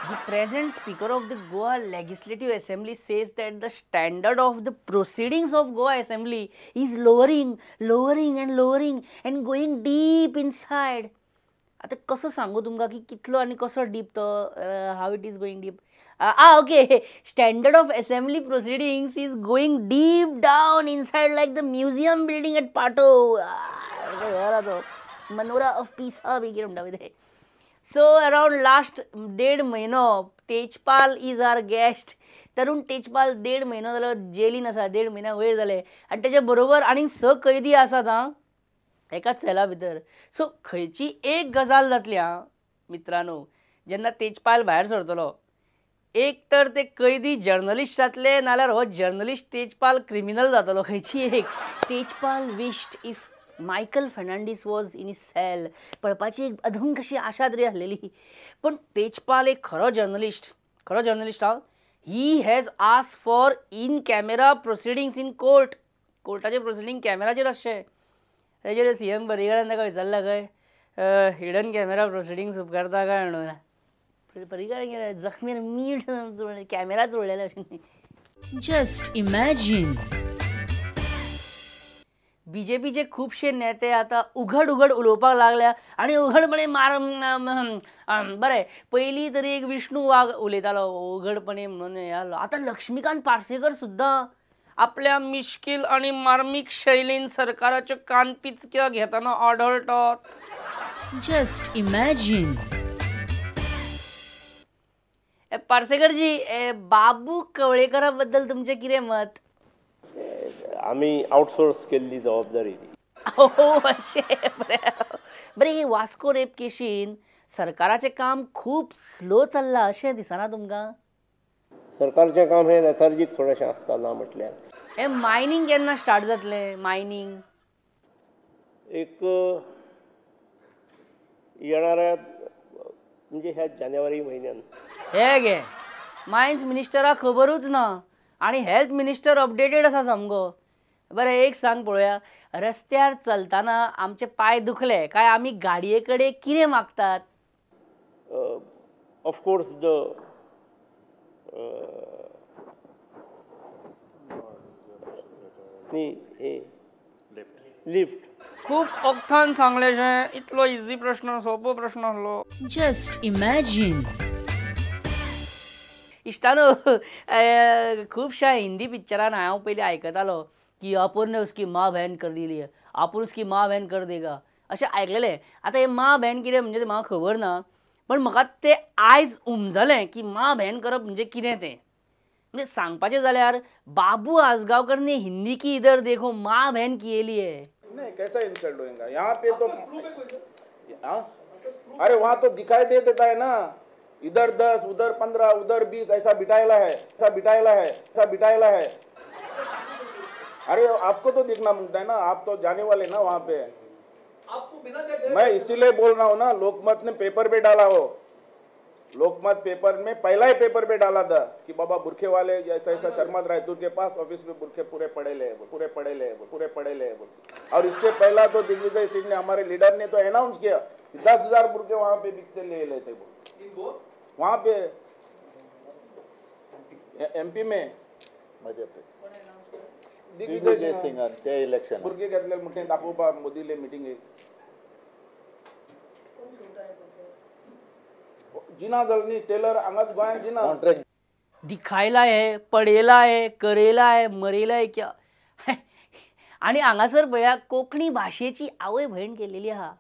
The present speaker of the Goa Legislative Assembly says that the standard of the proceedings of Goa Assembly is lowering, lowering and lowering and going deep inside. आतां कसो सांगू तुमकां की कितलो आनी कसो deep तो, how it is going deep. Okay, standard of assembly proceedings is going deep down inside like the museum building at Patto. Menorah of Pisa बी कितें म्हणटा पळय तें. सो अरावंड लास्ट 1.5 म्हयनो Tejpal is our guest. Tarun Tejpal 1.5 म्हयनो जालो जेलीन आसा, 1.5 म्हयन्या वयर जाले आनी तेजे बरोबर आनीक 6 कैदी आसात आं एकाच सेला भितर. सो खंयची एक गजाल जातली आं मित्रांनो, जेन्ना तेजपाल भायर सरतलो, एक तर ते कैदी जर्नलिस्ट जातले नाल्यार हो जर्नलिस्ट तेजपाल क्रिमिनल जातलो. खंयची एक. Tejpal wished if Michael Fernandes was in his cell पळपाची एक अधूंक कशी आशा तरी आसलेली. पण तेजपाल एक खरो जर्नलिस्ट, खरो जर्नलिस्ट हांव. He has ask for in camera proceedings in court. कोर्टाचे प्रोसिडींग कॅमेराचेर आसचे. तेजेर सी एम पर्रीकारान ताका विचारला खंय हिडन कॅमेरा प्रोसिडींग्स उपकारता काय म्हणून. पर्रीकार जखमीर मीठ कॅमेरा चोळलेले अशें. Just imagine. बीजेपीचे खुबशे नेते आतां उघड उघड उलोवपाक लागल्या आनी उघडपणे मार. बरें, पयलीं तरी एक विष्णू वाघ उलयतालो उघडपणे म्हणून हें आहलो, आतां लक्ष्मीकांत पार्सेकर सुद्दां आपल्या मिश्कील आनी मार्मीक शैलीन सरकाराच्यो कानपिचक्यो घेतना आढळटात. Just imagine. पार्सेकरजी, बाबू कवळेकरा बद्दल तुमचें कितें मत? आमी आउटसोर्स केल्ली जबाबदारी ती. हो अशें. बरें, हे वास्को रेप केशीन सरकाराचें काम खूब स्लो चल्लां अशें दिसना तुमकां? सरकारचें काम हें लेथार्जीक थोडेशें आसता ना म्हटल्यार. हें मायनींग केन्ना स्टार्ट जातलें? मायनींग एक येणाऱ्या म्हणजे ह्या जानेवारी म्हयन्यान. हे गे मायन्स मिनिस्टराक खबरूच ना आनी हेल्थ मिनिस्टर अपडेटेड आसा सामको. बरें, एक सांग पळोवया, रस्त्यार चलतना आमचे पांय दुखले काय आमी गाडये कडेन कितें मागतात? Of course the lift. खूब ओक्थान सांगलेशें, इतलो इजी प्रश्न, सोंपो प्रश्न आसलो. Just imagine. इश्टानो, खुबश्या हिंदी पिक्चरान हांव पयलीं आयकतालो की आपूण ने उसकी माँ बहन कर दिली है, आपूण उसकी माँ बहन कर देगा, अशें आयकलेलें. आतां हें माँ बहन कितें म्हणजे तें म्हाका खबर ना, पण म्हाका तें आयज उमजलें की माँ बहन करप म्हणजे कितें तें. म्हणजे सांगपाचें जाल्यार बाबू आजगांवकर ने हिंदी की इधर देखो माँ बहन केली है. नहीं, कैसा इंसल्ट होएगा यहाँ पे तो? अरे वहाँ तो दिखाई दे देता है ना, इधर 10 उधर 15 उधर 20 ऐसा बिठायला है, ऐसा बिठायला है, ऐसा बिठायला है. अरे आपको तो देखना मांगता है ना, आप तो जाने वाले ना वहाँ पे. आपको बिना मैं इसीलिए बोल रहा हूँ ना, लोकमत ने पेपर पे डाला हो, लोकमत पेपर में पहला ही पेपर पे डाला था कि बाबा बुरखे वाले ऐसा ऐसा Sharma Rachol K pass office में बुरखे पूरे पड़े ले, पूरे पड़े ले, पूरे पड़े ले. और इससे पहला तो दिग्विजय सिंह ने, हमारे लीडर ने तो अनाउंस किया कि 10,000 बुरखे वहाँ पे बिकते ले लेते वो वहाँ पे एमपी में मध्य दिग्विजय सिंह ते इलेक्शन बुरखे घेतले मोठे दाखोवपा मोदीले मिटिंग जिना जाली टेलर हांगाच गोंयांत जिना दिखायला है, पडेला है, करेला है, मरेला है क्या. आनी हांगासर पळया कोंकणी भाशेची आवय भयण केलेली आहा.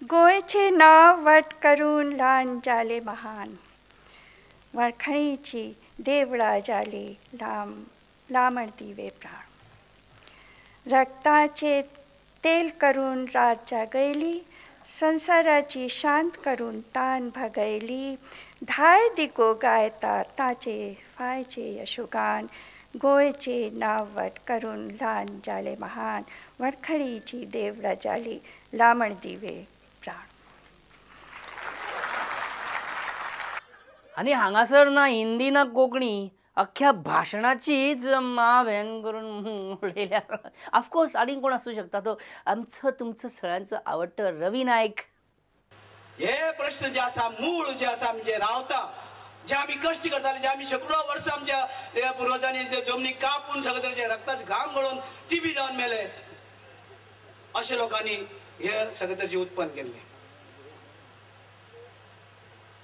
गोंयचें नांव वट करून ल्हान जालें महान, वळखणीची देवळां जाली लांब लांबण दिवे प्राण, रक्ताचें तेल करून रात जागयली, संसाराची शांत करून तान भागयली, धाय दिको गायता ताचे फायचे यशोगान, गोंयचें नांव वट करून ल्हान जालें महान, वडखणीची देवळां जाली लांबण दिवे प्राण. आनी हांगासर ना हिंदी ना कोंकणी, अख्ख्या भाशणाचीच माँ बहन करून उडयल्या. ऑफकोर्स आनी कोण आसूं शकता तो आमचो तुमचो सगळ्यांचो आवडटो रवी नायक. हे प्रश्न जे आसा, मूळ जे आसा म्हणजे रावता जे आमी कश्ट करताले, जे आमी शेंकडो वर्सां आमच्या पुर्वजांनी जे जमनी कापून सगळे तरेचे रक्ताचे घाम गळोवन टिबी जावन मेले, अशे लोकांनी हे सगळे तरेचे उत्पन्न केल्लें.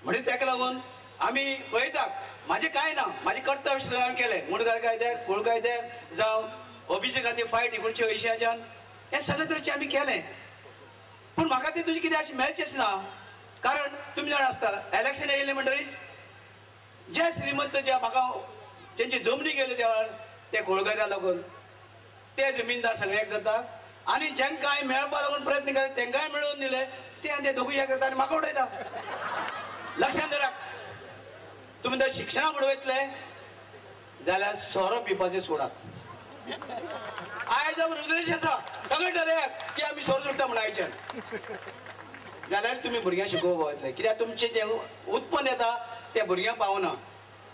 म्हणजे ताका लागून आमी पळयतात, म्हाजें कांय ना, म्हाजें कर्तव्य सगळें हांवें केलें. मुंडकार कायद्याक, कोळ कायद्याक, जावं ओबीसी खातीर फायट 1980च्यान, हें सगळे तरेचें आमी केलें. पूण म्हाका तें तुजें कितें अशें मेळचेंच ना, कारण तुमी जाणा आसता इलेक्शन येयलें म्हणटरीच जे श्रीमंत जे म्हाका तेंची जमनी गेली त्या वेळार ते कोळकायद्या लागून ते जमीनदार सगळे एक जाता आनी जेंकां मेळपा लागून प्रयत्न केले तेंकांय मेळोवन दिले, ते आनी ते दोगूय एक जाता आनी म्हाका उडयता. लक्षांत दवरात, तुमी जर शिक्षणाक उडयतले जाल्यार सोरो पिवपाचें सोडात. आयज रुद्रेश आसा सगळे डरयात की आमी सोरो सोडटा म्हण आयच्यान, जाल्यार तुमी भुरग्यांक शिकोवपाक वतले, कित्याक तुमचें जें उत्पन्न येता तें भुरग्यांक पावना,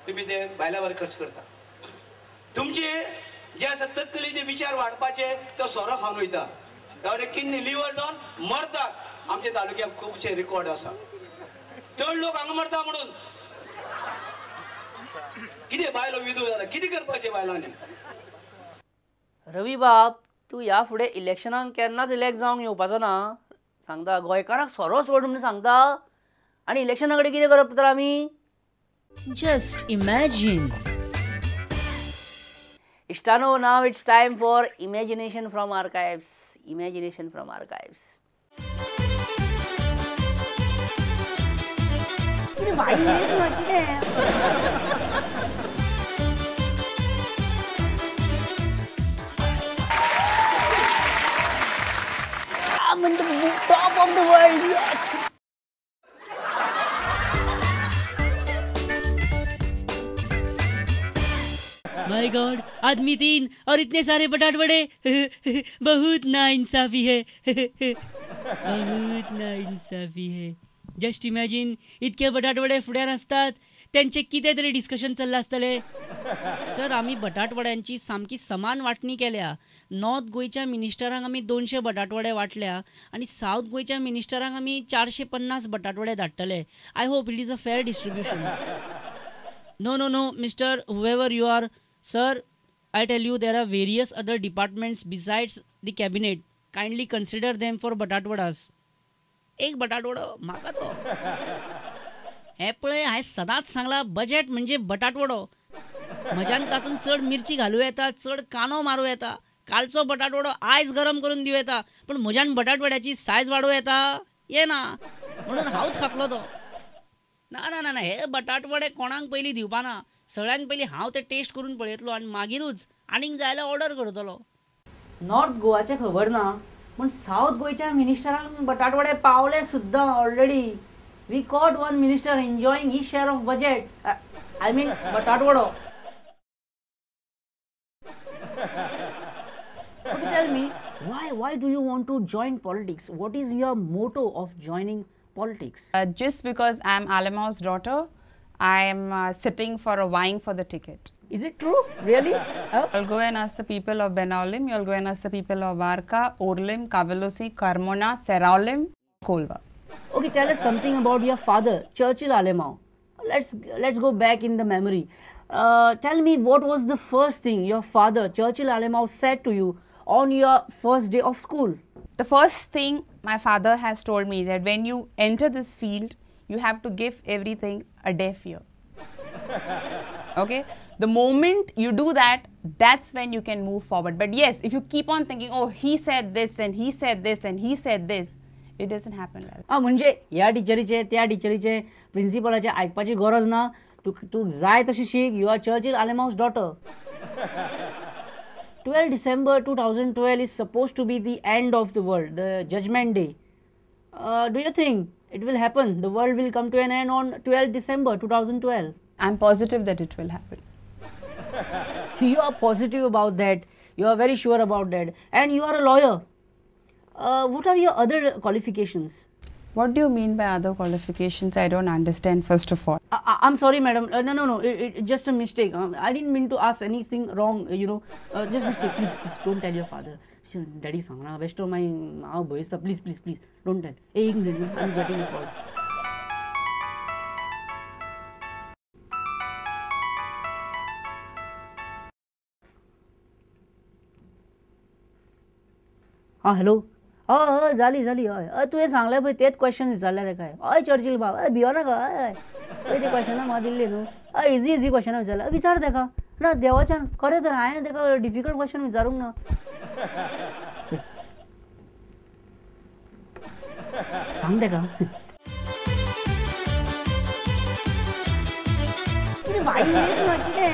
तुमी ते भायल्या भायर खर्च करता. तुमचे जे आसा तकली ते विचार वाडपाचे तो सोरो खावन वयता, त्यामुळे किडनी लिवर जावन मरतात. आमच्या तालुक्याक खुबशे रिकॉर्ड आसा, चड लोक हांगा मरता म्हणून. कितें बायलो विदूर जाता, कितें करपाचें बायलांनी? रवी बाब, तूं ह्या फुडें इलेक्शनाक केन्नाच इलेक्ट जावंक येवपाचो ना सांगता, गोंयकारांक सोरो सोड म्हणून सांगता, आनी इलेक्शना कडेन कितें करप तर आमी? Just imagine. इश्टानो, now it's time for imagination from archives. Imagination from archives. कितें बाई कितें? I'm in the top of the world, yes! My God, Aadmi 3 और इतने सारे बटाटवड़े, बहुत नाइंसाफी है, बहुत नाइंसाफी है. जस्ट इमॅजिन, इतके बटाटवडे फुड्यार आसतात, त्यांचे कितें तरी डिस्कशन चल्लां आसतलें. सर, आमी बटाटवड्यांची सामकी समान वांटणी केल्या. नॉर्थ गोंयच्या मिनिस्टरांक आमी 200 बटाटवडे वांटल्या आनी सावथ गोंयच्या मिनिस्टरांक आमी 450 बटाटवडे धाडटले. I hope it is a fair distribution. No no no mister whoever you are, sir, I tell you there are various other departments besides the cabinet. Kindly consider them for batata vadas. एक बटाटवडो म्हाका तो. हें पळय, हांवें सदांच सांगलां, budget म्हणजे बटाटवडो. म्हज्यान तातूंत चड मिरची घालूं येता, चड कांदो मारूं येता, कालचो बटाटवडो आयज गरम करून दिवं येता, पूण म्हज्यान बटाटवड्याची सायज वाडोवं येता? येना, म्हणून हांवच खातलो तो. ना ना ना, हे बटाटवडे कोणाक पयलीं दिवपा ना, सगळ्यान पयलीं हांव ते टेस्ट करून पळयतलो आनी मागीरूच आनीक जाय जाल्यार ऑर्डर करतलो. नॉर्थ गोवाचें खबर ना, पूण सावथ गोंयच्या मिनिस्टरांक बटाटवडे पावले सुद्दां already. We caught one minister enjoying his share of budget, I mean batata vada. Okay, tell me, why do you want to join politics? What is your motto of joining politics? Just because I am Alemao's daughter, I am sitting for a vying for the ticket. Is it true? Really? Huh? You'll go and ask the people of Benaulim, you'll go and ask the people of Varca, Orlim, Cavelossim, Carmona, Seraulim, Kolva. Okay, tell us something about your father, Churchill Alemao. Let's go back in the memory. Tell me, what was the first thing your father, Churchill Alemao, said to you on your first day of school? The first thing my father has told me that when you enter this field, you have to give everything a deaf ear. Okay, the moment you do that, that's when you can move forward. But yes, if you keep on thinking, oh, he said this and he said this and he said this, it doesn't happen like that. म्हणजे ह्या टिचरीचे त्या टिचरीचे प्रिन्सिपलाचे आयकपाची गरज ना. तूं जाय तशी शीक. You are Churchill Alemão's daughter. 12 December 2012 is supposed to be the end of the world, the judgment day. Do you think it will happen? The world will come to an end on 12 December 2012? I'm positive that it will happen. You are positive about that. You are very sure about that. And you are a lawyer. What are your other qualifications? What do you mean by other qualifications? I don't understand, first of all. I'm sorry, madam. No. It, just a mistake. I didn't mean to ask anything wrong, you know. Just mistake. Please, please, don't tell your father. Daddy, sangna, best of my boys. Please, please, please, don't tell. Hey, minute, I'm getting a call. आं hello, हय हय जाली जाली, हय हय तुवें सांगलें पळय तेच क्वेश्चन विचारलें तेका. हय चर्चिल बाब, हय भियो नाका, हय हय पळय ते क्वेश्चनां म्हाका दिल्ली न्हू, हय इजी इजी क्वेश्चनां विचारलें, विचार तेका ना देवाच्यान खरें तर हांवें तेका डिफिकल्ट क्वेश्चन विचारूंक ना. सांग तेका कितें भाई कितें.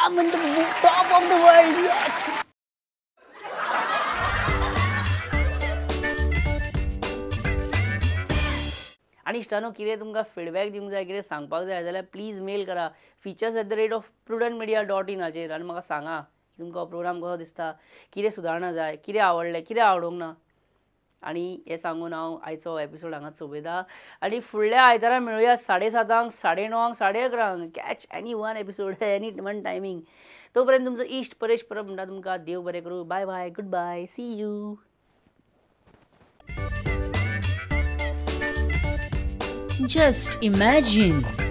I'm in the top of the world, yes! आनी इश्टानो कितें तुमकां फिडबॅक दिवंक जाय, कितें सांगपाक जाय जाल्यार प्लीज मेल करा features@prudentmedia.in हाचेर आनी म्हाका सांगा तुमकां प्रोग्राम कसो दिसता, कितें सुदारणां जाय, कितें आवडलें, कितें आवडूंक ना. आनी हें सांगून हांव आयचो एपिसोड हांगाच सोंपयता आनी फुडल्या आयतारा मेळुया 7:30, 9:30, 11:30. Catch any one episode, any one timing. तो पर्यंत तुमचो इश्ट परेश परब म्हणटा तुमकां देव बरें करूं. Bye bye, good bye, see you. Just imagine.